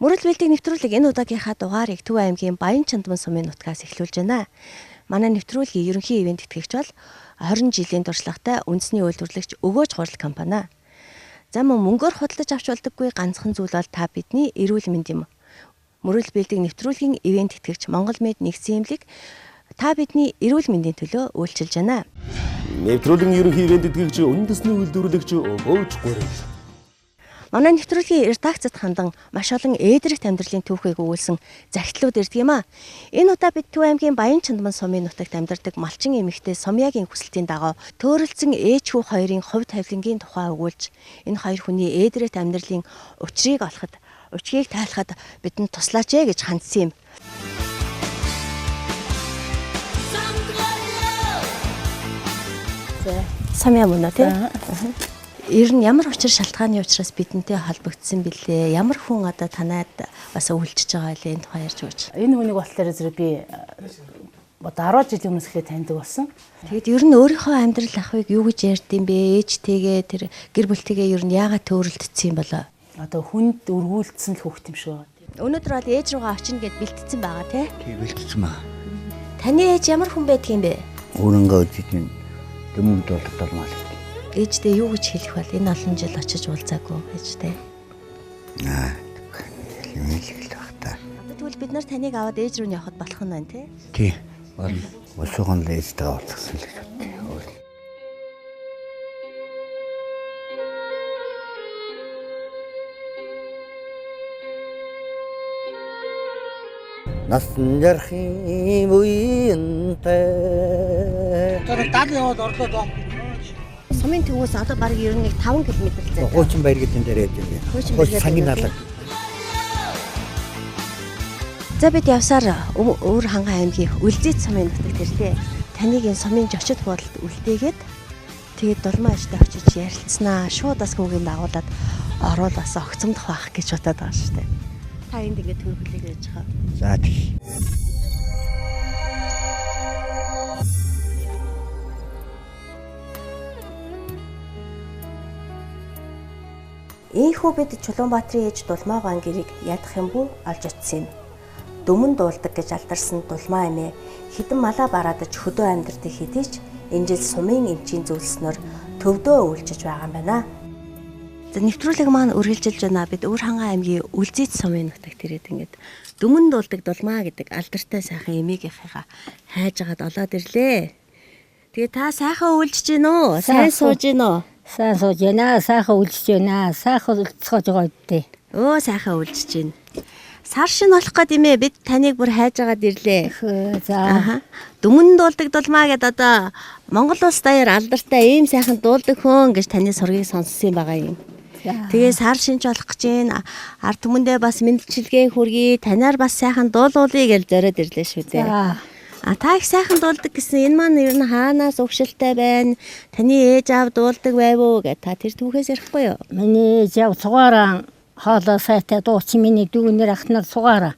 Мөрөл бэлдэг нэвтрүүлэг энэ удаагийнхаа дугаарыг Төв аймгийн Баян Чандман сумын нутгаас эхлүүлж байна. Манай нэвтрүүлгийн ерөнхий ивээн тэтгэгч бол 20 жилийн туршлагатай үндэсний үйлдвэрлэгч Өгөөж хурал компани. За мөн мөнгөөр худалдаж авч болдоггүй ганцхан зүйл бол та бидний эрүүл мэнд юм. Мөрөл бэлдэг нэвтрүүлгийн ивээн тэтгэгч Монгол Мед нэгдсэн эмнэлэг та бидний эрүүл мэндийн төлөө үйлчилж байна. Нэвтрүүлгийн ерөнхий ивээн тэтгэгч үндэсний үйлдвэрлэгч Өгөөж гурил. Манай нэвтрүүлгийн редакцид хандан маш олон ээдрэгт амьдралын түүхийг өгүүлсэн захидлууд ирдэг юм а. Энэ удаа бид Төв аймгийн Баян Чандман сумын нутагт амьдардаг малчин эмэгтэй Сумьягийн хүсэлтийн дагуу төөрөлдсөн ээж хүү хоёрын хувь тавилангийн тухай өгүүлж энэ хоёр хүний ээдрэгт амьдралын учрыг олоход, учгийг тайлахад бидэнд туслаач ээ гэж хандсан юм. За. Сумья мөн үү тий? Ер нь ямар учир шалтгааны учраас бидэнтэй холбогдсон бэлээ? Ямар хүн одоо танад бас үйлчилж байгаа вэ? Энэ тухай ярьж өгөөч. Энэ хүнийг болохоор зэрэг би одоо 10 жилийн өмнөөс эхлээд таньдаг болсон. Тэгэд ер нь өөрийнхөө амьдрал ахуйг юу гэж ярьд юм бэ? Ээжтэйгээ тэр гэр бүлтэйгээ ер нь яагаад төөрөлдсөн юм болоо? Одоо хүнд өргүүлсэн л хүүхэд юм шиг байна. Өнөөдөр бол ээж руугаа очино гэд бэлтцсэн байгаа тий? Тий, бэлтцсэн байгаа. Таны ээж ямар хүн байдаг юм бэ? Өөрөнгөө үзэж нь дөмөнд болдог долмал. Ээждээ юу гэж хэлэх вэ? Энэ олон жил очиж уулзаагүй ээжтэй. Аа, хэлмэл л баг та. Одоо тэгвэл бид нар таныг аваад ээж рүү нь явахад болох нь байна тий? Тий. Бол усуухан л ээжтэйгээ уулзсан л гэж бодъё. Насан жархын үеинтэй. Тэр даг яваад орлоо доо. Сумын төвөөс одоо бараг ер нь нэг 5 км зайтай. Хуучин баяр гэдэг дээр явж байна. Хуучин баяр гэдэг Сангийн дээр. налаг. За бид явсаар Өвөр хангай аймгийн Үлзийт сумын нутагт ирлээ. Таныг энэ сумын жочид буудалд үлдээгээд тэгээд дулмаа ээжтэй очиж ярилцсанаа. Шууд бас хүүгийн дагуулад орвол бас огцомдох байх гэж бодоод байгаа шүү дээ. Та энд ингээд төрхлийг яаж байгаа. За тий. Ийхүү бид Чулуунбаатарын ээж Дулмаа ган гэрийг ядах юмгүй олж очсон юм. Дөмөн дуулдаг гэж алдарсан Дулмаа эмээ хэдэн малаа бараадаж хөдөө амьдардаг хэдий ч энэ жил сумын эмчийн зөвлөснөөр төвдөө үйлчилж байгаа юм байна. За нэвтрүүлэг маань үргэлжилж байна. Бид Өвөр хангай аймгийн Үлзийт сумын нутагт ирээд ингээд дөмөн дуулдаг Дулмаа гэдэг алдартай сайхан эмээгийнхээ хайж агаад олоод ирлээ. Тэгээ та сайхан үйлчиж гин үү? Сайн сууж гин үү? Сайн сууж байна, сайхан үлдэж байна, сайхан үлдсгож байгаа үдтэй. Өө сайхан үйлчиж гин. Сар шин болох гээд имээ бид таныг бүр хайж агаад ирлээ. За. Аха. Дүмэн дуулдаг дулмаа гэд одоо Монгол улс даяар алдартай ийм сайхан дуулдаг хүн гэж таны сургийг сонссон юм байгаа юм. Тэгээ сар шинж болох гэж байна. Ард түмэндээ бас мэндчилгээ хүргэе. Танаар бас сайхан дуулуулъя гэж зориод ирлээ шүү дээ. За. А та их сайхан дуулдаг гэсэн энэ маань ер нь хаанаас өвшөлтэй байна? Таны ээж аав дуулдаг байв уу гэж та тэр түүхээс ярихгүй юу? Миний ээж аав цугаараа хоолой сайтай дуучин миний дүүнэр ах нар цугаараа.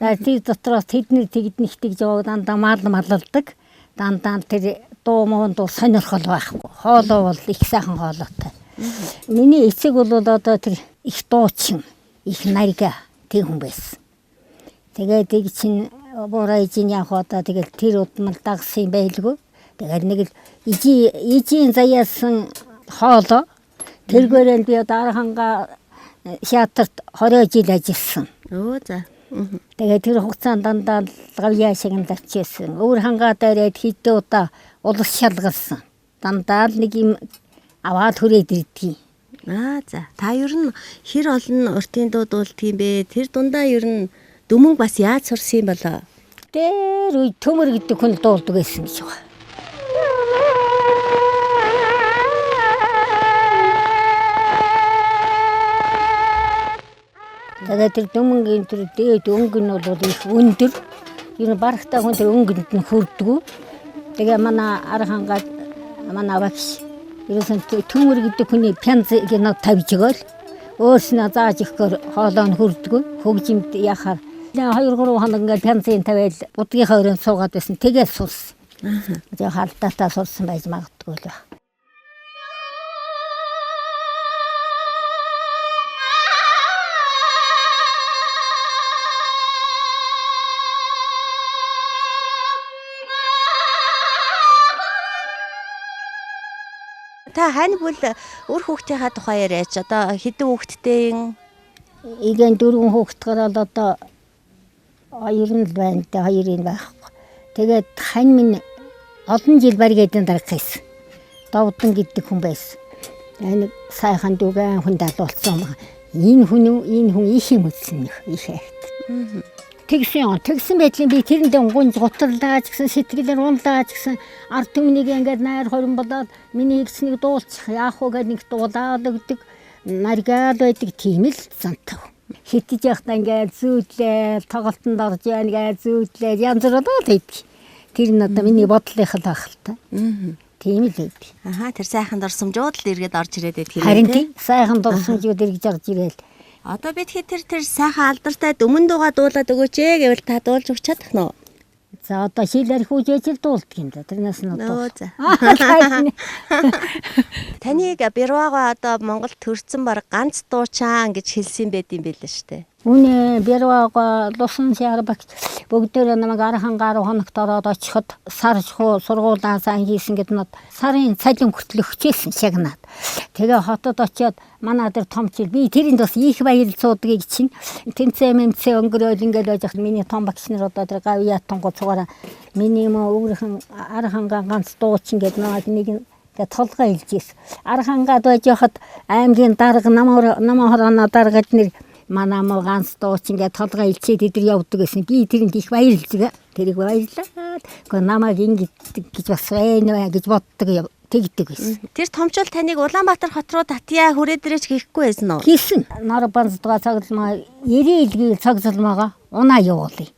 За тэр дотроос тэднэр тэгд нэгтгэж яваг дандаа мал малалдаг. Дандаа тэр дуу муун дуу сонирхол байхгүй. Хоолой бол их сайхан хоолойтой. Миний эцэг бол одоо тэр их дуучин, их нарга тийм хүн байсан. Тэгээд тэг чинь бураа ижин явах одоо тэгэл тэр удмал дагсан байлгүй. Тэгээд нэг л ижи ижийн заяасан хоолой тэргээрээ би одоо Арханга театрт 20 жил ажилласан. Өө за. Тэгээд тэр хугацаанд дандаа л гавьяа шиг нь авчээсэн. Өвөр хангаа дээрээ хэдэн удаа улс шалгалсан. Дандаа л нэг юм аваад хүрээд ирдгийг. Аа за. Та ер нь хэр олон уртын дуу дуулдаг юм бэ? Тэр дундаа ер нь дүмэн бас яаж сурсан юм болоо? Тэр үе төмөр гэдэг хүн л дуулдаг байсан гэж байна. Тэгээд тэр дүмэнгийн тэр дээд өнгө нь бол их өндөр. Ер нь барагтай хүн тэр өнгөнд нь хүрдэггүй. Тэгээ манай Архангаа манай багш ерөөсөн төмөр гэдэг хүний пянз гэнэ тавьж өгөөл. Өөрснөө зааж өгөхөөр хоолой нь хүрдэггүй. Хөгжимд яхаар 2 3 хоног ингээд пянзын тавиал будгийнхаа өрөөнд суугаад байсан. Тэгээд сурсан. Тэгээ халдаатай сурсан байж магадгүй л баг. Та хань бүл үр хүүхдийнхаа тухай яриач. Одоо хэдэн хүүхэдтэй юм? Igen 4 хүүхэд гараад одоо 2 нь л байна да, 2 нь байхгүй. Тэгээд хань минь олон жил баригдын дарга хийсэн. Довдон гэдэг хүн байсан. Энэ сайхан дүгэн хүн далуулсан юм. Энэ хүн энэ хүн их юм үзсэн нөх их хайрт. Тэгсэн тэгсэн байдлын би тэрэндээ гунж гутарлаа ч гэсэн сэтгэлээр унлаа ч гэсэн ард түмнийг ингээд найр хорин болоод миний игснийг дуулчих яах вэ гэж нэг дуулаад өгдөг наргаал байдаг тийм л зантав. Хитэж явахдаа ингээд зүүдлээ, тоглолтонд орж яана гэж зүүдлээ, янз бүр л байдаг. Тэр нь одоо миний бодлынх л байх л та. Тийм л байдаг. Аха, тэр сайхан дурсамжууд л эргээд орж ирээд байдаг юм. Харин тийм сайхан дурсамжууд эргэж орж ирээл. Одоо бид хэд тэр сайхан алдартай дөмөн дуугаа дуулаад өгөөч ээ гэвэл та дуулж өгч чадах нь уу? За одоо шил архиуж ижил дуулдаг юм да. Тэрнээс нь одоо. За. Таныг Бирваага одоо Монгол төрсэн баг ганц дуучаан гэж хэлсэн байд юм байлаа штэ. Үнэ Бирваага Лусан Шарбагч бүгдээрээ намайг 10 гаруй хоногт ороод очиход сар шахуу сургуулаа сайн хийсэн гэд над сарын цалин хүртэл өгчээсэн шагнаад. Тэгээ хотод очиод манай тэр томчил би тэрэнд бас их баярлцуудгийг чинь тэнцээ мэмцээ өнгөрөөл ингээл байж хат миний том багш нар одоо тэр гав ятангу цугаараа миний юм өвөрхөн 10 ганц дуучин гэд намайг нэг тэгээ толгой илж ирсэн. 10 хангаад байж хахад аймгийн дарга намаа хорооноо дарга нэр манай муу ганц дуучин ингээд толгой илчээд эдэр явдаг гэсэн. Би тэрэнд их баярлдаг. Тэрийг баярлаад. Гэхдээ намайг ингэж гэж бас байна гэж боддог тэгдэг байсан. Тэр томчул таныг Улаанбаатар хот руу татъя хүрээдэрэж гэхгүй байсан уу? Хийсэн. Нар банздгаа цаглмаа 90 илгээл цагзалмаага унаа явуулъя.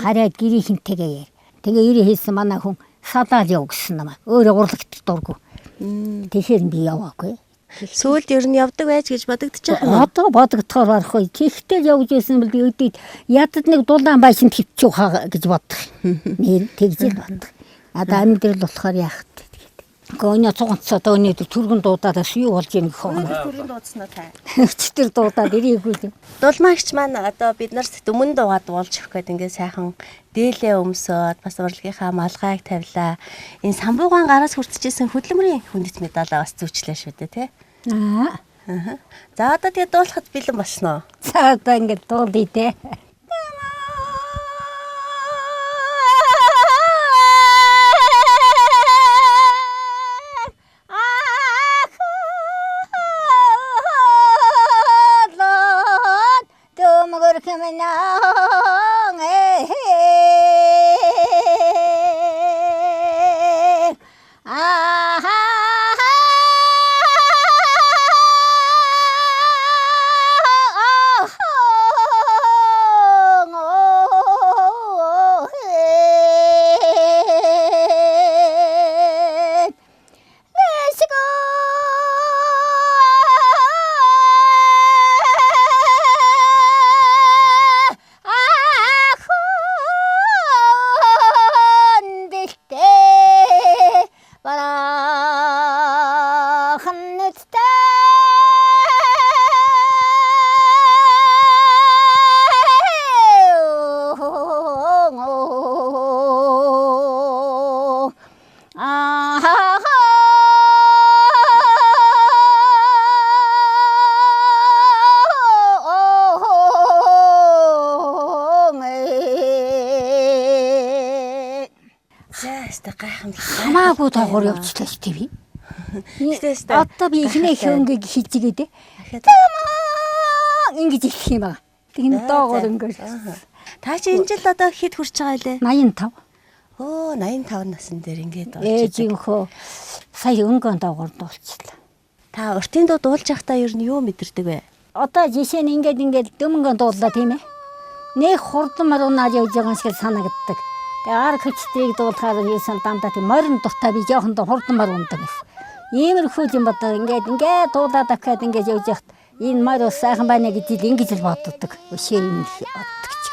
Хараа гэрийнхэнтэйгээ яар. Тэгээ 90 хийсэн манай хүн салаал яв гэсэн намайг. Өөрөө урлагт дургу. Тэгэхээр би яваагүй. Сүүлд ер нь явдаг байж гэж бодогдчих юм. Одоо бодогдохоор барахгүй. Тэгэхдээ явж байсан бол би өдөрт ядад нэг дулаан байшин төвчүү хаа гэж бодох. Нэр тэгж л бодох. Одоо амьдрал болохоор яах вэ тэгээд. Гэхдээ өнөө цуганцаа одоо өнөөдөр түргэн дуудаад бас юу болж ийн гэх юм. Түргэн дуудсан уу та? Өчтөр дуудаад ирээгүй. Дулмаагч маань одоо бид нарт дөмөн дуугаа дуулж өгөх гээд ингээд сайхан дээлээ өмсөөд бас урлагийнхаа малгайг тавилаа. Энэ самбуугаан гараас хүртчихсэн хөдөлмөрийн хүндэт медалаа бас зүүчлээ шүү дээ, тий? Аа. За одоо тэгээ дуулахад бэлэн болсон уу? За одоо ингээд дуулъя те. Хамаагүй доогоор явчихлаа шүү дээ би. Одоо би эхнээ хөнгөг хилжигээд ингэж эхлэх юм байна. Тэгнэ доогоор ингэж. Та чи энэ жил одоо хэд хүрч байгаа лээ? 85. Өө 85 насн дээр ингээд болж. Ээжийнхөө сая өнгөн доогоор дуулчихлаа. Та уртын дуу дуулж байхдаа ер нь юу мэдэрдэг вэ? Одоо жишээ нь ингээд ингээд дөмөнгөн дууллаа тийм ээ. Нэг хурдан марунаар явж байгаа шиг санагддаг. Тэгээ ар хүчтэйг дуулахаар хийсэн дандаа тийм морин дуртай би жоохондоо хурдан марундаг байсан. Иймэрхүү юм бодоо ингээд ингээд дуулаад авахад ингээд явж яхад энэ морь бас сайхан байна гэж л ингэж л боддог. Өшөө юм боддог ч.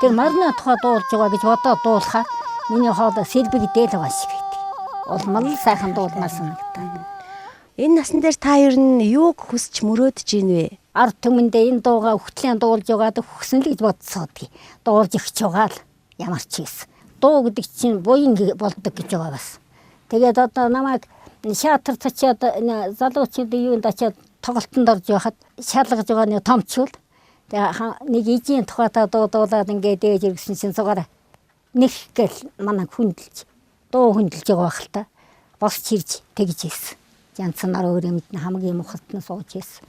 Тэр морины тухай дуулж байгаа гэж бодоод дуулахаар миний хоолой сэлбэг дээл байгаа шиг байдаг. Улмал сайхан дуулмаар санагдаад. Энэ насан дээр та ер нь юуг хүсч мөрөөдөж ийн вэ? Ард түмэндээ энэ дууга хөтлийн дуулж байгаад өгсөн л гэж бодсоо тий. Дуулж өгч байгаа л ямар ч хийсэн. Дуу гэдэг чинь буян болдог гэж байгаа бас. Тэгээд одоо намайг шаатарт очиад залуучуудын юунд очиад тоглолтонд орж байхад шалгаж байгаа нэг томчул. Тэгээ нэг ижийн тухайтай дуудуулаад ингээд дээж иргэсэн чинь цугаараа нэг гэл манай хүндэлж дуу хүндэлж байгаа байх л та. Босч ирж тэгж ирсэн. Янцнаар өөр юм хамгийн мухалт нь сууж ирсэн.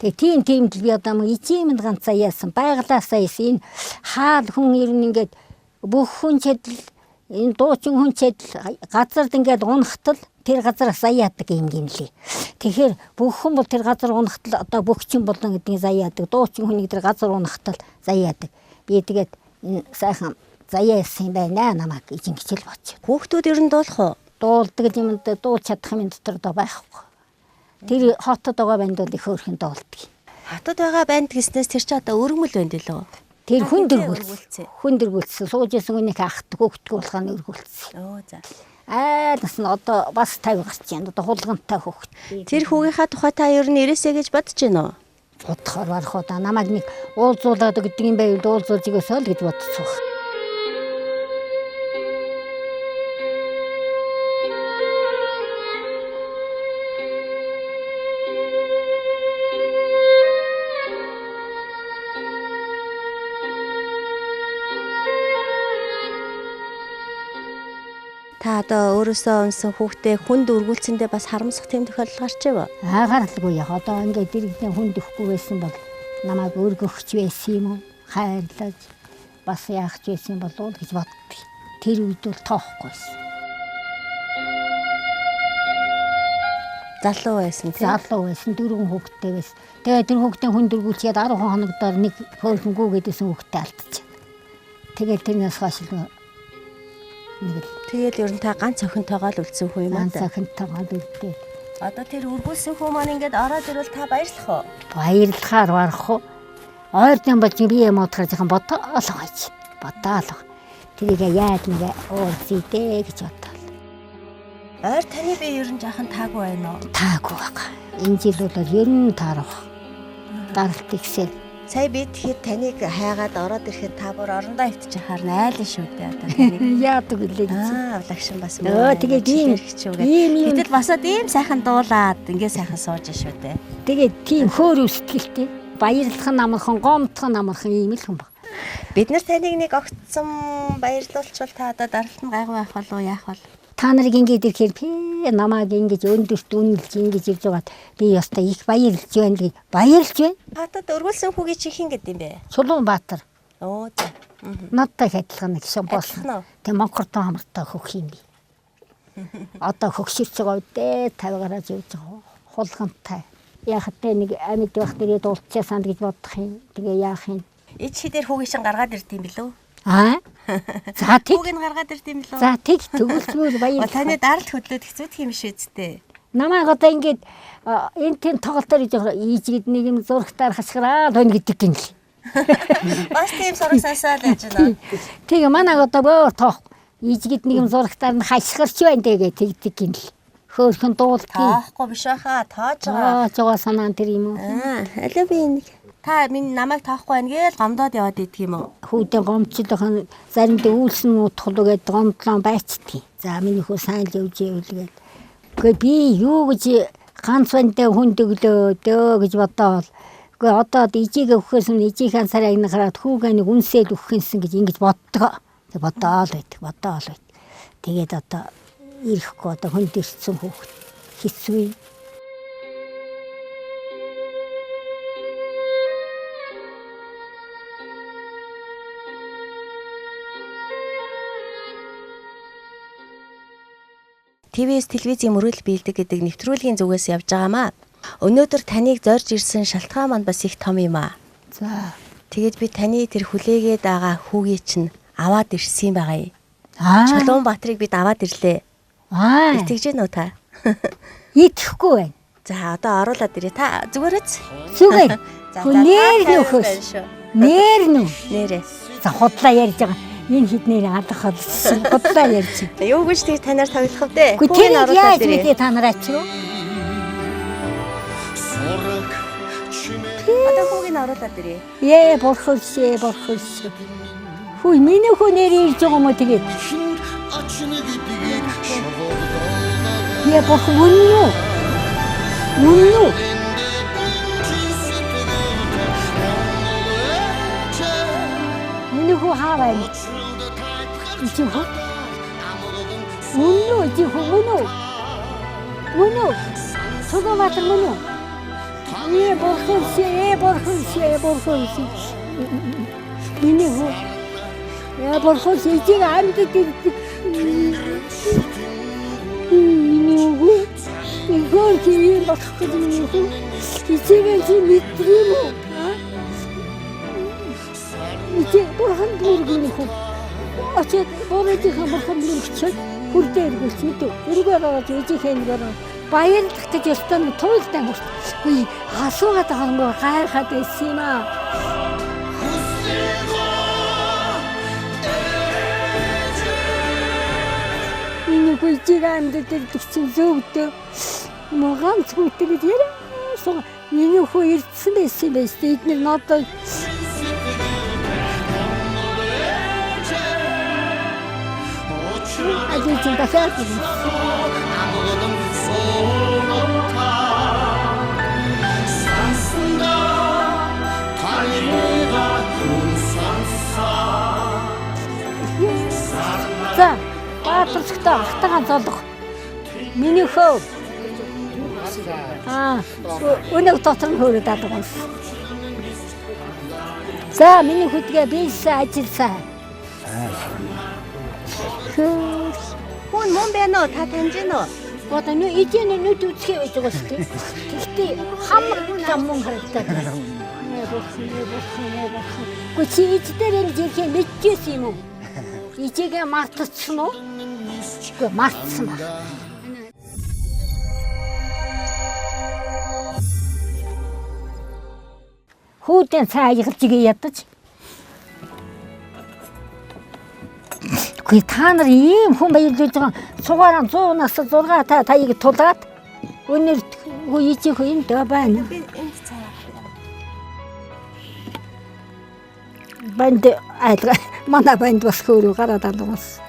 Тэгээ тийм л би одоо ижийн минь ганцаа яасан байглаасаа яасан энэ хаал хүн ер нь ингээд бүх хүн чэдэл энэ дуучин хүн чэдэл газард ингээд унахтал тэр газараас заяадаг юм гинлээ. Тэгэхээр бүх хүн бол тэр газар унахтал одоо бөхчин болон гэдгийг заяадаг. Дуучин хүнийг тэр газар унахтал заяадаг. Би тэгээд энэ сайхан заяасан юм байна намайг ижин хичээл боч. Хүүхдүүд ер нь дуулах уу? Дуулдаг юм дуулж чадах юм дотор доо байхгүй. Тэр хотод байгаа банд бол их хөөрхөн дуулдаг. Хотод байгаа банд гэснээс тэр чи одоо өргөмөл банд илүү. Тэр хүн дөргүүлсэн. Хүн дөргүүлсэн. Сууж исэн хүнийх ахт хөөхтгөө болохоо өргүүлсэн. Оо за. Айлс нь одоо бас 50 гарч байна. Одоо хулгантай хөөхт. Тэр хүүгийнхаа тухай та ер нь ирээсэй гэж бодож байна уу? Бодохоор барах уу да. Намайг нэг уулзуулаад өгдөг юм байвал уулзуулж өгөөсэй л гэж бодцоо. Та одоо өөрөөсөө унсан хүүхдээ хүнд өргүүлсэндээ бас харамсах тийм тохиолдол гарч ив. Гаралгүй яг одоо ингээд дэрэгдэн хүнд өгөхгүй байсан бол намайг өргөхч байсан юм уу? Хайрлаж бас яах ч байсан болов уу гэж боддог. Тэр үед бол тоохгүй байсан. Залуу байсан тийм. Залуу байсан, 4 хүүхэдтэй байсан. Тэгээ тэр хүүхдээ хүнд өргүүлчихэд 10 хоногдоор нэг хөөрхөнгүү гэдээсэн хүүхдээ алдчихав. Тэгэл тэрнээс хойш л нэг л Тэгэл ер нь та ганц охинтойгоо л үлдсэн хүн юм аа. Ганц охинтойгоо л үлдээ. Одоо тэр өргүүлсэн хүн маань ингээд ороод ирвэл та баярлах уу? Баярлахаар барах уу? Ойрдын болж би юм бодохоор жоохон бодоол байж. Бодоол. Тэрийг яаж нэг уулзъя дээ гэж бодоол. Ойр таны би ер нь жоохон таагүй байна уу? Таагүй байгаа. Энэ жил бол ер нь таарах. Даралт ихсэл. Сая би тэгэхэд таныг хайгаад ороод ирэхэд та бүр орондоо ивтчих харна айлын шүү дээ одоо таныг. Яадаг үлээ гэж. Аа, лагшин бас муу. Тэгээд ийм хэвчүүгээд. Гэтэл басаад ийм сайхан дуулаад ингээ сайхан сууж шүү дээ. Тэгээд тийм хөөр өсөлттэй. Баярлах нь амархан, гомдох нь амархан ийм л хүн баг. Бид нар таныг нэг огцсон баярлуулчвал та одоо даралт нь гайгүй байх болов уу яах бол? Та нарыг ингээд ирэхээр пи намайг ингэж өндөрт үнэлж ингэж ирж байгаад би ёстой их баярлж байна гэж баярлж байна. Хатад өргүүлсэн хүүгийн чи хин гэдэг юм бэ? Чулуунбаатар. Оо за. Надтай их адилхан нэг шин болсон. Тэг монхортой хамартай хөх юм би. Одоо хөгширч байгаа үдээ 50 гараж явж байгаа. Хулгантай. Яхад нэг амьд байх дээрээ дуулчихсан санд гэж бодох юм. Тэгээ яах юм? Ич хідээр хүүгийн шин гаргаад ирд юм билүү? Аа. За тэг. Хүүг нь гаргаад ирд юм билүү? За тэг төгөлцмөр баяр. Таны даралт хөдлөөд хэцүүдх юм шиг үсттэй. Намайг одоо ингээд энэ тийм тоглолтоор иж ижид нэг юм зурагтаар хашгираад байна гэдэг юм л. Бас тийм сураг сонсоод байж байна. Тэгээ манайг одоо бөөр тоох. Ижид нэг юм зурагтаар нь хашгирч байна тэгээ тэгдэг юм л. Хөөхөн дуулдгийг. Тоохгүй биш байхаа тоож байгаа. Тоож байгаа санаа тэр юм уу? Аа, алуу би нэг та минь намайг тоохгүй байна гээл гомдоод яваад идэх юм уу? Хүүдэн гомдлох заримдаа үйлсэн утгалуу гээд гомдлон байцдгийг. За миний хүү сайн л явж ивэл гээд. Үгүй би юу гэж ганц бандаа хүнд өглөө дөө гэж бодоол. Үгүй одоо ижигээ өгөхөөс нь ижийнхээ сарыг нэг хараад хүүгээ нэг үнсэл өгөх юмсан гэж ингэж боддог. Тэг бодоол байдаг, бодоол байд. Тэгээд одоо ирэхгүй одоо хүнд ирсэн хүүхэд хэцүү. ТВС телевизийн мөрөдөл биелдэг гэдэг нэвтрүүлгийн зүгээс явж байгаамаа. Өнөөдөр таныг зорж ирсэн шалтгаан маань бас их том юм аа. За. Тэгээд би таны тэр хүлээгээд байгаа хүүгийг чинь аваад ирсэн байгаа юм. Аа. Чулуунбаатрыг бид аваад ирлээ. Аа. Итгэж гэнэ үү та? Итгэхгүй байна. За одоо оруулаад ирээ. Та зүгээрээц. Зүгээр. За Нэр нь өхөөс. Нэр нь. Нэрээ. За худлаа ярьж байгаа. Энэ хіднэр алах болсон. Худлаа ярьж. Юу гэж тэр танаар тоглох вэ? Үгүй тэр яаж мэдээ та нар ачив? Одоо хүүг нь оруулаад ирээ. Ээ бурхулшээ бурхулшээ. Хүү миний хүү нэр ирж байгаа юм уу тэгээд? Яа бурхан үнэн үү? Үнэн үү? Миний хүү хаа байна? Чи хүү? Үнэн үү? Чи хүү мөн үү? Мөн үү? Чулуунбаатар мөн үү? Ээ бурхан ээ бурхан ээ бурхан. Миний хүү. Яа бурхан чиг амьд ирдэг. Миний хүү. Игор чи юм болох гэж миний хүү. Ичээгээ чи мэддэг юм уу? Ичээ бурхан бүргэн хүү. Очоод буруудынхаа бурхан бүргчээд хүрдээ эргүүлч мэдв. Эргээр ороод ээжийнхээ нэгээр баярлах гэж ёстой нэг туйлтай хурц. Үгүй асуугаад байгаа юм гайхаад байсан юм аа. Энэ үгүй амьд ирдэг чинь зөвдөө. Моганц хүүтэй гэж яриа. Миний хүү ирдсэн байсан байж эднэр надад ажил дахиад За, Баатарчтай ахтайгаа золох. Миний хөө. Аа, өнөг дотор нь хөөрөд алга болсон. За, миний хөдгөө биесээ ажилласаа. Хүн мөн байна уу? Та таньж гин үү? Одоо нүү эжийн нүд үзхээ байж байгаа шүү дээ. Тэгтээ хамар зам мөн харагдаад байна. Бурхан. Гэхдээ чи иж дээр энэ жинхэнэ мэдчихсэн юм уу? Ижигээ мартчихсан уу? Үгүй мартсан баг. Хүүдэн цай аягалж игээ ядаж. Үгүй та нар ийм хүн баярлуулж байгаа цугаараа 100 нас 6 та таяг тулаад өнөр үгүй ижих энд байна. Би энд цай авах. Банд айлга манай банд бас хөөрөө гараад алга болсон.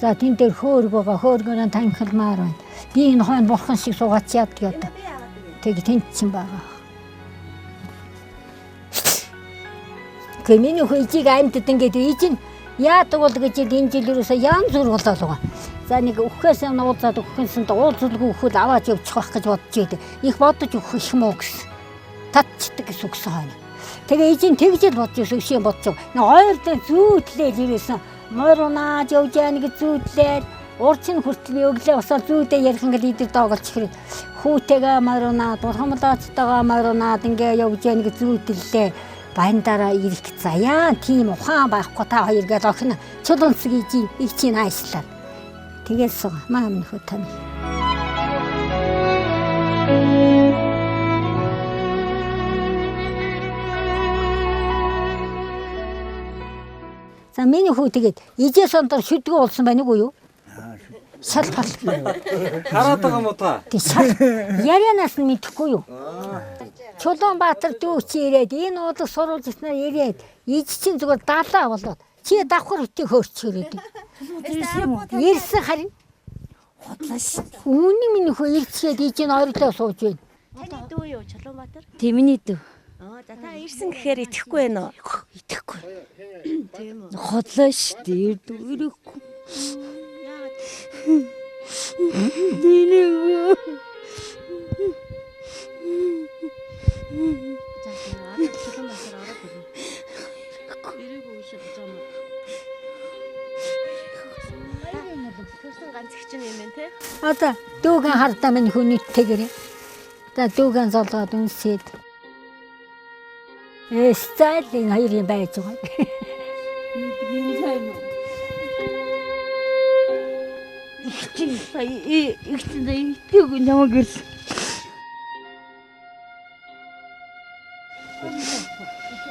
За тэн дээр хөөрг байгаа, хөөргөөрөө танхилмаар байна. Би энэ хойно бурхан шиг суугач яадаг одоо. Тэг тэнд чинь байгаа. Гэхдээ миний хөө ижиг амьдд ингээд иж нь яадаг бол гэж энэ жил юусаа янз бүр болоод байгаа. За нэг үхээс юм уулзаад үхэнсэнд уулзалгүй үхэл аваад явчих байх гэж бодож идэв. Их бодож өгөх их муу гэсэн. Татчдаг гэсэн үгсэн хойно. Тэгээ ижин тэгж л бодож ирсэн, өшөө бодож. Нэг ойрдоо зүүтлээл ирсэн. Морунаад явж яана гэж зүүтлээл урчин хүртэл би өглөө босоод зүүдээ ярих ингээд идэр доголж хэрэг. Хүүтэйгээ морунаад, бурхамлаачтайгаа морунаад ингээ явж яана гэж зүүтлээ. Бандараа ирэх заяа тийм ухаан байхгүй та хоёр гэж охин чулуунцэг ижин их чинь аашлаа. Тэгэл суу маа минь хөө тань. За миний хүү тэгээд ижээс ондор шүдгүү болсон байна уу юу? Шал пал. Хараад байгаа юм уу та? Тэг шал. Ярианаас нь мэдэхгүй юу? Чулуунбаатар дүү чи ирээд энэ уулаг сурвалж ирснээр ирээд иж чинь зүгээр далаа болоод чи давхар битгий хөөрч ирээд. Ирсэн харин худлаа шүү. Үүний миний хөө ирчээд иж нь ойрлоо сууж байна. Таны дүү юу Чулуунбаатар? Тий миний дүү. Аа за та ирсэн гэхээр итгэхгүй байна уу? Итгэхгүй. Тийм үү? Худлаа шүү дээ. Ирэхгүй. Яагаад? Миний За тийм Чулуунбаатар ороод ирнэ. Ирээгүй гэж бодож байгаа юм уу? Төрсөн ганц их чинь юм байна те? Одоо дүүгэн хардаа минь хүн нийттэйгэрээ. За дүүгэн золгоод үнсээд. Стайл энэ хоёрын байж байгаа. Миний сайн уу? Их чинь сая их чинь итгээгүй намайг ирсэн.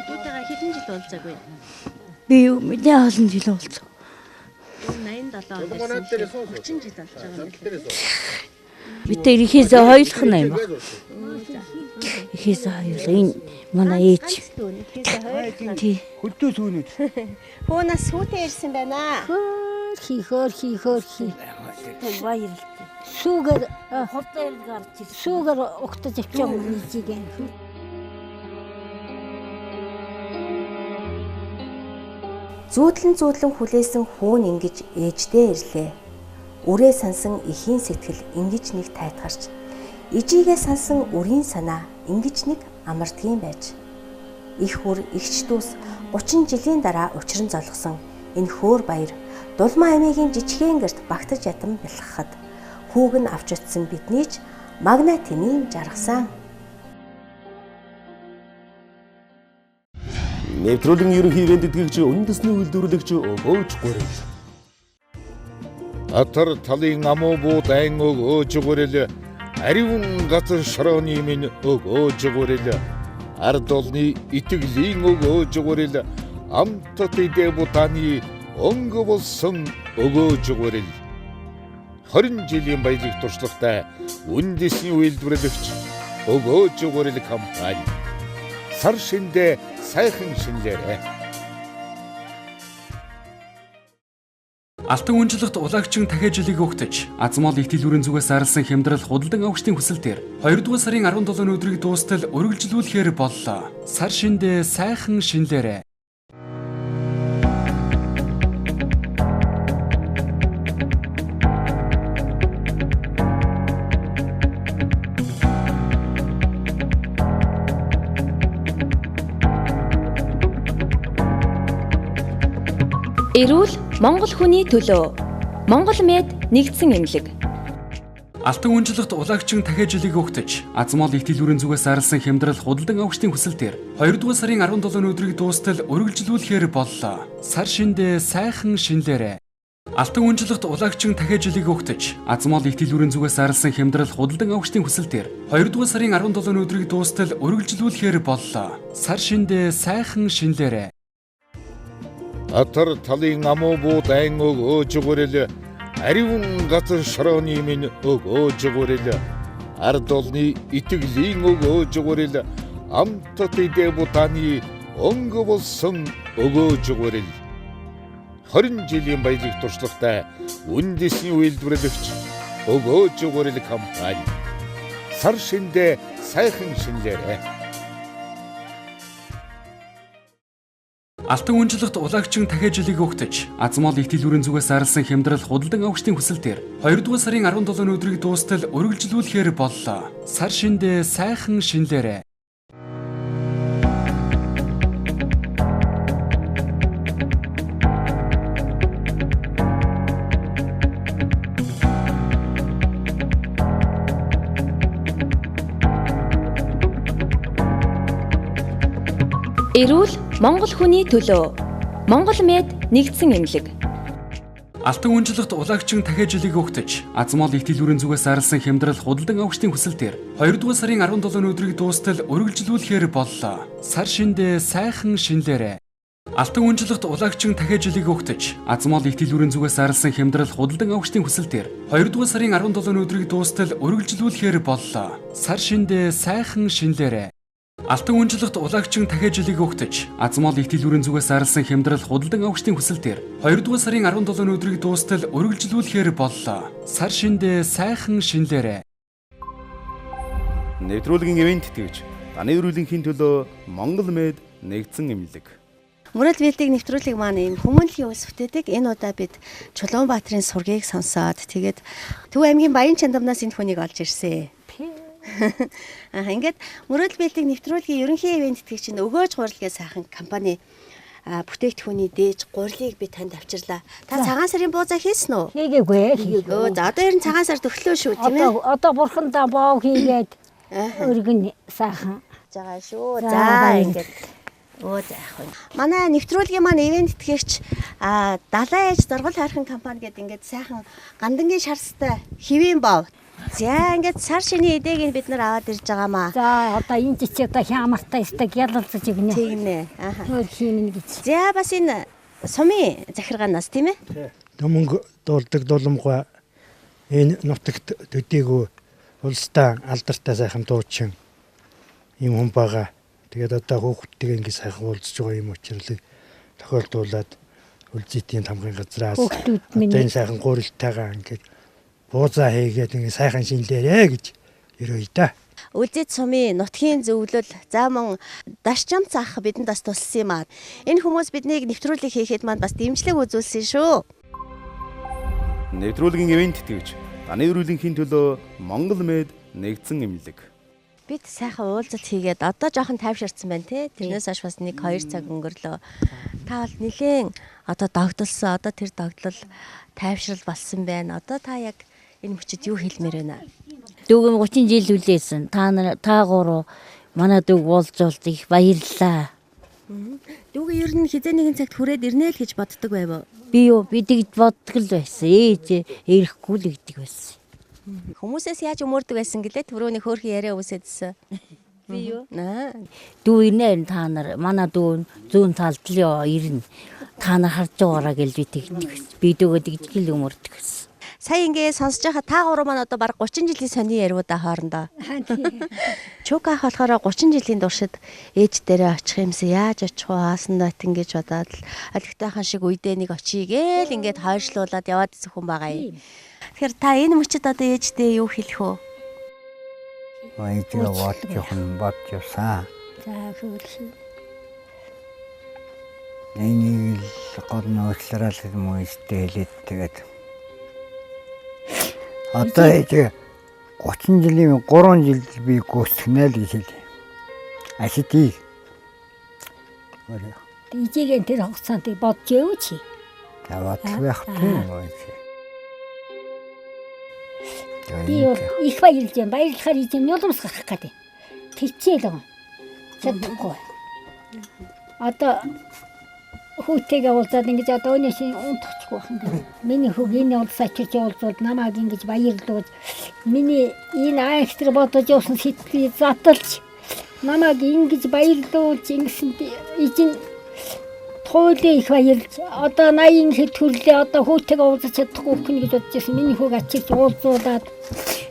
Дүүтэйгээ хэдэн жил уулзаагүй? Би мэдээ олон жил уулзав. 87 онд ирсэн. 30 жил болж байгаа юм байна. Бид тэр ихээсээ хоёулах нь юм байна. Ихээсээ хоёулах энэ манай ээж. Ихээсээ хоёулах. Тий. Хөдөө сүүнүүд. Хүүнаас хүүтэй ирсэн байна. Хөөх. Хөөрхий хөөрхий хөөрхий. Баярлалаа. Сүүгээр Хурдан гарч ирсэн. Сүүгээр угтаж авчаа нийжиг. Зүүдлэн зүүдлэн хүлээсэн хүүн ингэж ээждээ ирлээ. Үрээ сансан эхийн сэтгэл ингэж нэг тайтгарч, ижигээ сансан үрийн санаа ингэж нэг амардгийн байж. Их үр эгч дүүс 30 жилийн дараа учран золгосон энэ хөөр баяр Дулмаа аймгийн жижигхэн гэрт багтаж ятан бэлхахад хүүг нь авч очсон бидний ч магна тэмийн жаргасан. Нэвтрүүлгийн ерөнхий ивент тэтгэгч үндэсний үйлдвэрлэгч Өвөөж гурил. Атар талын амуу буу дайн өгөөж гурил. Аривын газар шорооны минь өгөөж гурил. Ард олны итгэлийн өгөөж гурил. Амтат идэ бутаны өнгө болсон өгөөж гурил. 20 жилийн баялаг туршлагатай үндэсний үйлдвэрлэгч өгөөж гурил компани. Сар шиндээ сайхан шинлээрэ. Алтан үнжлэгт улагчин дахиад жилийг өгтөж, Азмол их дэлгүүрийн зүгээс зарласан хямдрал худалдан авагчдын хүсэлтээр 2 дугаар сарын 17-ны өдрийг дуустал үргэлжлүүлэхээр боллоо. Сар шиндээ сайхан шинлээрэ. Эрүүл Монгол хүний төлөө. Монгол Мед нэгдсэн эмнэлэг. Алтан үнжлэгт улагчин дахиад жилийг өгтөж, Азмол их дэлгүүрийн зүгээс зарласан хямдрал худалдан авагчдын хүсэлтээр 2 дугаар сарын 17-ны өдрийг дуустал үргэлжлүүлэхээр боллоо. Сар шиндээ сайхан шинлээрэ. Алтан үнжлэгт улагчин дахиад жилийг өгтөж, Азмол их дэлгүүрийн зүгээс зарласан хямдрал худалдан авагчдын хүсэлтээр 2 дугаар сарын 17-ны өдрийг дуустал үргэлжлүүлэхээр боллоо. Сар шиндээ сайхан шинлээрэ. Атар талын амуу буу дайн өгөөж гурил. Аривын газар шорооны минь өгөөж гурил. Ард олны итгэлийн өгөөж гурил. Амтат идэ бутаны өнгө болсон өгөөж гурил. 20 жилийн баялаг туршлагатай үндэсний үйлдвэрлэгч өгөөж гурил компани. Сар шиндээ сайхан шинлээрэ. Алтан үнжлэгт улагчин дахиад жилийг өгтөж, Азмол их дэлгүүрийн зүгээс зарласан хямдрал худалдан авагчдын хүсэлтээр 2 дугаар сарын 17-ны өдрийг дуустал үргэлжлүүлэхээр боллоо. Сар шиндээ сайхан шинлээрэ. Эрүүл Монгол хүний төлөө. Монгол Мед нэгдсэн эмнэлэг. Алтан үнжлэгт улагчин дахиад жилийг өгтөж, Азмол их дэлгүүрийн зүгээс зарласан хямдрал худалдан авагчдын хүсэлтээр 2 дугаар сарын 17-ны өдрийг дуустал үргэлжлүүлэхээр боллоо. Сар шиндээ сайхан шинлээрэ. Алтан үнжлэгт улагчин дахиад жилийг өгтөж, Азмол их дэлгүүрийн зүгээс зарласан хямдрал худалдан авагчдын хүсэлтээр 2 дугаар сарын 17-ны өдрийг дуустал үргэлжлүүлэхээр боллоо. Сар шиндээ сайхан шинлээрэ. Алтан үнжлэгт улагчин дахиад жилийг өгтөж, Азмол их дэлгүүрийн зүгээс зарласан хямдрал худалдан авагчдын хүсэлтээр 2 дугаар сарын 17-ны өдрийг дуустал үргэлжлүүлэхээр боллоо. Сар шиндээ сайхан шинлээрэ. Нэвтрүүлгийн ивент тэтгэгч Даны өрүүлэнхийн төлөө Монгол Мед нэгдсэн эмнэлэг. Мөрөл бэлдэг нэвтрүүлэг маань ийм хүмүүнлэгийн үйлс бүтээдэг. Энэ удаа бид Чулуунбаатарын сургийг сонсоод тэгээд Төв аймгийн Баян Чандамнаас энэ хүнийг олж ирсэн. Аа ингээд мөрөл бэлдэг нэвтрүүлгийн ерөнхий ивент тэтгэгч нь өгөөж гурил гэж сайхан компани бүтээгдэхүүний дээж гурилыг би танд авчирлаа. Та цагаан сарын буузаа хийсэн үү? Хийгээгүй. Өө за одоо ер нь цагаан сар төгслөө шүү тийм ээ. Одоо бурхандаа боов хийгээд өргөн сайхан байгаа шүү. За ингээд өө за яах вэ? Манай нэвтрүүлгийн маань ивент тэтгэгч Далайн ээж дургал хайрхан компани гэдэг ингээд сайхан гандангийн шарстай хэвийн бов. За ингээд сар шинийн эдээг нь бид нар аваад ирж байгаамаа. За одоо энэ жичээ одоо хямартай өстэй гялалзаж өгнө. Тийм ээ. Аха. Өөр хиймэн гэж. За бас энэ сумын захиргаанаас тийм ээ. Мөнгө дуулдаг дуламгай энэ нутагт төдийгүй улстай алдартай сайхан дуучин юм хүн байгаа. Тэгээд одоо хүүхдтэйгээ ингэ сайхан уулзж байгаа юм учралыг тохиолдуулаад Үлзийтийн тамгын газраас одоо энэ сайхан гурилтайгаа ингээд буузаа хийгээд ингээд сайхан шинлээрэ гэж өрөөе да. Үлзийт сумын нутгийн зөвлөл за мөн Дашчамц ах бидэнд бас тусалсан юм аа. Энэ хүмүүс биднийг нэвтрүүлэг хийхэд манд бас дэмжлэг үзүүлсэн шүү. Нэвтрүүлгийн ивент тэтгэгч Даны өрүүлэнхийн төлөө Монгол Мед нэгдсэн эмнэлэг. Бид сайхан уулзалт хийгээд одоо жоохон тайвширсан байна те. Тэрнээс хойш бас 1-2 цаг өнгөрлөө. Та бол нэлээн одоо догдолсон. Одоо тэр догдлол тайвшрал болсон байна. Одоо та яг энэ мөчөд юу хэлмээр байна? Дүүгэм 30 жил үлээсэн. Та нар та гурав манай дүүг уулзуулт их баярлалаа. Дүүгээ ер нь хизээ нэгэн цагт хүрээд ирнэ л гэж боддог байв уу? Би юу би тэгж боддог л байсан. Ээж ирэхгүй л гэдэг байсан. Хүмүүсээс яаж өмөрдөг байсан гэлээ түрүүний хөөрхөн яриа үсэдсэн. Би юу? Дүү ирнэ та нар манай дүү зүүн талд л ёо ирнэ. Та нар харж байгаараа гэж би тэгдэг. Би дүүгээ тэгж л өмөрдөг гэсэн. Сая ингээ сонсож байхад та гурав маань одоо бараг 30 жилийн сони яриудаа хоорондоо. Чүк ах болохоор 30 жилийн туршид ээж дээрээ очих юмсан яаж очих вэ хаасан нотин гэж бодоод л алигтайхан шиг үедээ нэг очие гээл ингээд хойшлуулад яваад исэн хүн байгаа юм. Тэгэхээр та энэ мөчөд одоо ээждээ юу хэлэх вэ? Ээжээ бодож явах бодож явсан. За хөлсөн. Энийг л гол нь уучлаарай л юм уу ээжтэй хэлээд тэгээд одоо ээж 30 жилийн 3 жил би гүйцэтгэнэ л гэж хэлээ. Ашидыг. Ижигийн тэр хугацаанд бодож яв чи. За бодох байх тийм үү. Би бол их баярлж байна. Баярлахаар ижим нулимс гарах гэдэг. Тэгчээл байгаа. Чадахгүй. Одоо хүүтэйгээ уулзаад ингэж одоо өнөөс унтахгүй байх юм. Миний хүүг энэ улс очиж уулзвал намайг ингэж баярлуулж миний энэ айхтар бодож явсан сэтгэлийг задлж намайг ингэж баярлуулж ингэсэн ижин туйлын их баярлж одоо 80 хэд хүрлээ одоо хүүтэйгээ уулзах чадахгүй өхнө гэж бодож байсан. Миний хүүг очиж уулзуулаад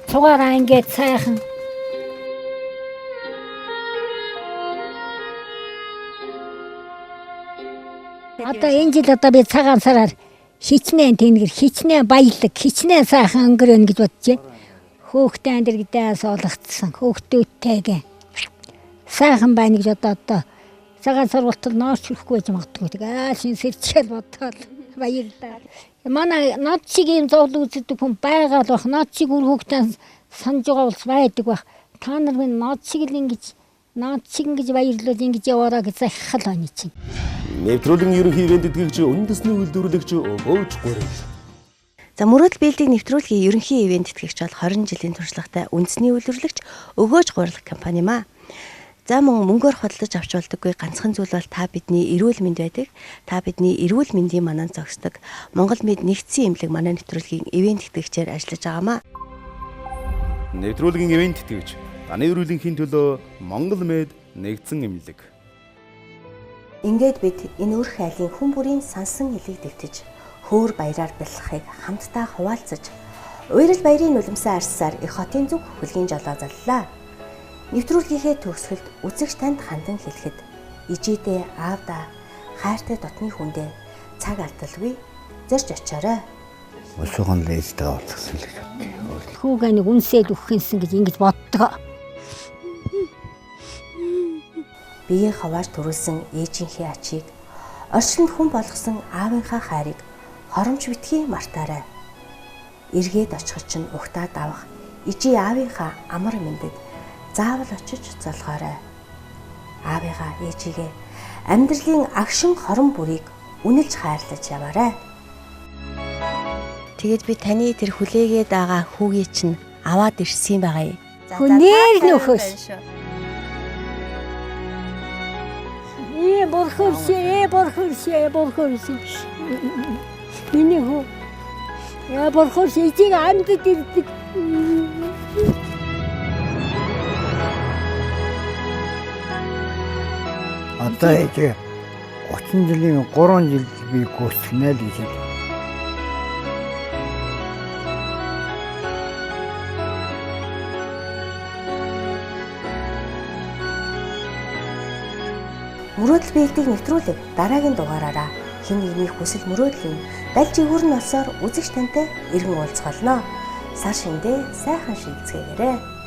цугаараа ингээд сайхан Одоо энэ жил одоо би цагаан сараар хичнээн тэнгэр хичнээн баялаг хичнээн сайхан өнгөрөөнө гэж бодож байна. Хөөхтэй энэ гэдээс олгцсон. Хөөхтүүдтэйгээ сайхан байна гэж одоо цагаан сар болтол ноорч хүрэхгүй байж магадгүй. Тэг аал шин сэрчээл бодоод баярлалаа. Манай над шиг ийм зовлон үздэг хүн байгаа л бах. Над шиг үр хөөхтэй санаж байгаа бол байдаг бах. Та нар минь над шиг л ингэж над шиг ингэж баярлуулж ингэж яваараа гэж захихал байна чинь. Нэвтрүүлгийн ерөнхий ивент тэтгэгч үндэсний үйлдвэрлэгч Өвөөж гурил. За мөрөөдөл биелдэг нэвтрүүлгийн ерөнхий ивент тэтгэгч бол 20 жилийн туршлагатай үндэсний үйлдвэрлэгч Өгөөж гурил компани юм аа. За мөн мөнгөөр худалдаж авч болдоггүй ганцхан зүйл бол та бидний эрүүл мэнд байдаг. Та бидний эрүүл мэндийн мананд зогсдог. Монгол мэд нэгдсэн эмнэлэг манай нэвтрүүлгийн ивент тэтгэгчээр ажиллаж байгаамаа. Нэвтрүүлгийн ивент тэтгэгч Даны өрүүлэнхийн төлөө Монгол Мед нэгдсэн эмнэлэг. Ингээд бид энэ өрх айлын хүн бүрийн сансан илийг дэвтэж, хөөр баяраар бэлхэхийг хамтдаа хуваалцаж, уярл баярын нулимсаа арьсаар их хотын зүг хөлгийн жолоо заллаа. Нэвтрүүлгийнхээ төгсгөлд үзэгч танд хандан хэлэхэд ижийдээ аавдаа хайртай дотны хүндээ цаг алдалгүй зорж очоорой. Өсөөгөн л ээжтэйгээ уулзсан л гэж бодъё. Хүүгээ нэг үнсээд өгөх юмсан гэж ингэж боддог. Биеийн хавааж төрүүлсэн ээжийнхээ ачийг орчлонд хүн болгосон аавынхаа хайрыг хоромж битгий мартаарай. Эргээд очиход чинь угтаад авах ижий аавынхаа амар мэндэд заавал очиж золгоорой. Аавыгаа ээжигээ амьдралын агшин хорон бүрийг үнэлж хайрлаж яваарай. Тэгээд би таны тэр хүлээгээд байгаа хүүгээ чинь аваад ирсэн байгаа юм. Хүнээр нөхөс. Бурхуршээ, бурхуршээ, бурхуршээ. Миний хүү. Яа бурхуршээ ижиг амьдад ирдэг. Одоо ээж 30 жилийн 3 жил би гүйцэтгэнэ л гэж хэлээ. Мөрөөдөл биелдэг нэвтрүүлэг дараагийн дугаараараа Хэн нэгний хүсэл мөрөөдлийн далж эгүүр нь болсоор үзэгч тантай иргэн уулзах болно. Сар шиндээ сайхан шилцгээгээрэй.